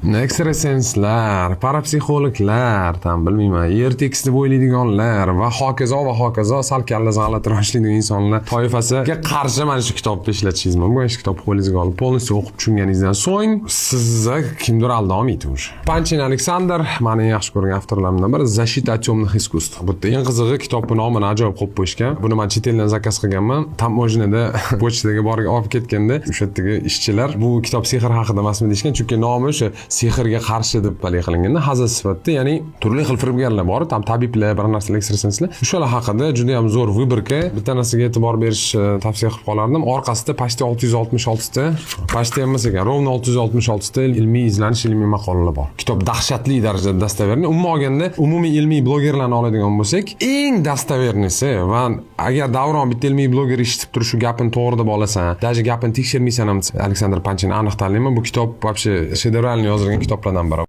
Ekstrasenslar, parapsixologlar, там, bilmayman, ertekis deb o'ylaydiganlar va hokazo va hokazo, sal kallasi g'alatiroq ishlaydigan insonlar toifasiga qarshi mana shu kitobni ishlatishingiz mumkin. Shu kitobni qo'lingizga olib, полностью o'qib tushunganingizdan so'ng sizni kimdir alda olmaydi уже. Panchin Aleksandr, mani eng yaxshi ko'rgan avtorlarimdan biri, «Защита от темных искусств». Bu yerda eng qizig'i, kitobni nomini ajoyib qo'yib qo'yishgan. Buni man chet eldan zakaz qilganman. Таможня da pochtaga borib olib ketganda, o'sha yerdagi ishchilar bu kitob sehr haqida emasmi deyishgan, chunki nomi o'sha sehrga qarshi deb haligi qilinganda, hazil sifatida, ya'ni turli xil firibgarlar bor, там tabiblar, bir narsalar, ekstrasenslar, o'shalar haqida juda ham zo'r выборка. Bitta narsaga e'tibor berishni tavsiya qilib qolardim: orqasida почти 666 ta, почти emas ekan, ровно 666 ta ilmiy izlanish, ilmiy maqolalar bor. Kitob dahshatli darajada достоверный. Umuman olganda, umumiy ilmiy blogerlarni oladigan bo'lsak, eng достоверный si. Va agar Davron bitta ilmiy bloger eshitib turib, shu gapini to'g'ri deb olasan, даже gapini tekshirmaysan ham, Aleksandr Panchin aniq tanlayman. Bu kitob вообще шедевральный yozilgan kitoblardan biri.